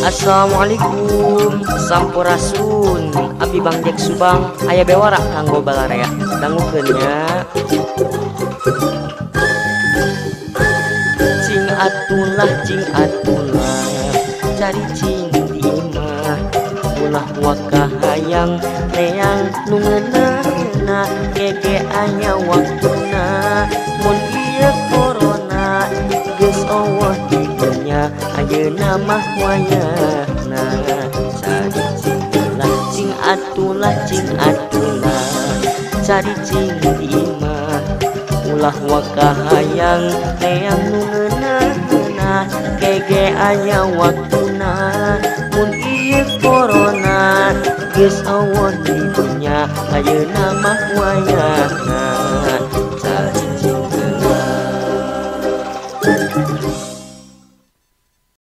Assalamualaikum sampurasun Abi Bang Jack Subang aya bewara kanggo balarea dangukeun nya. Cing atulah cari cing di imah ulah waka hayang neang nu ngeunah gege aya waktuna mun ieu corona geus eueuh di dunya ayeuna mah wayahna. Cari cing atulah cari cing di imah ulah waka hayang neang nu ngeunah gege aya waktuna mun ieu corona geus eueuh di dunya ayeuna mah wayahna.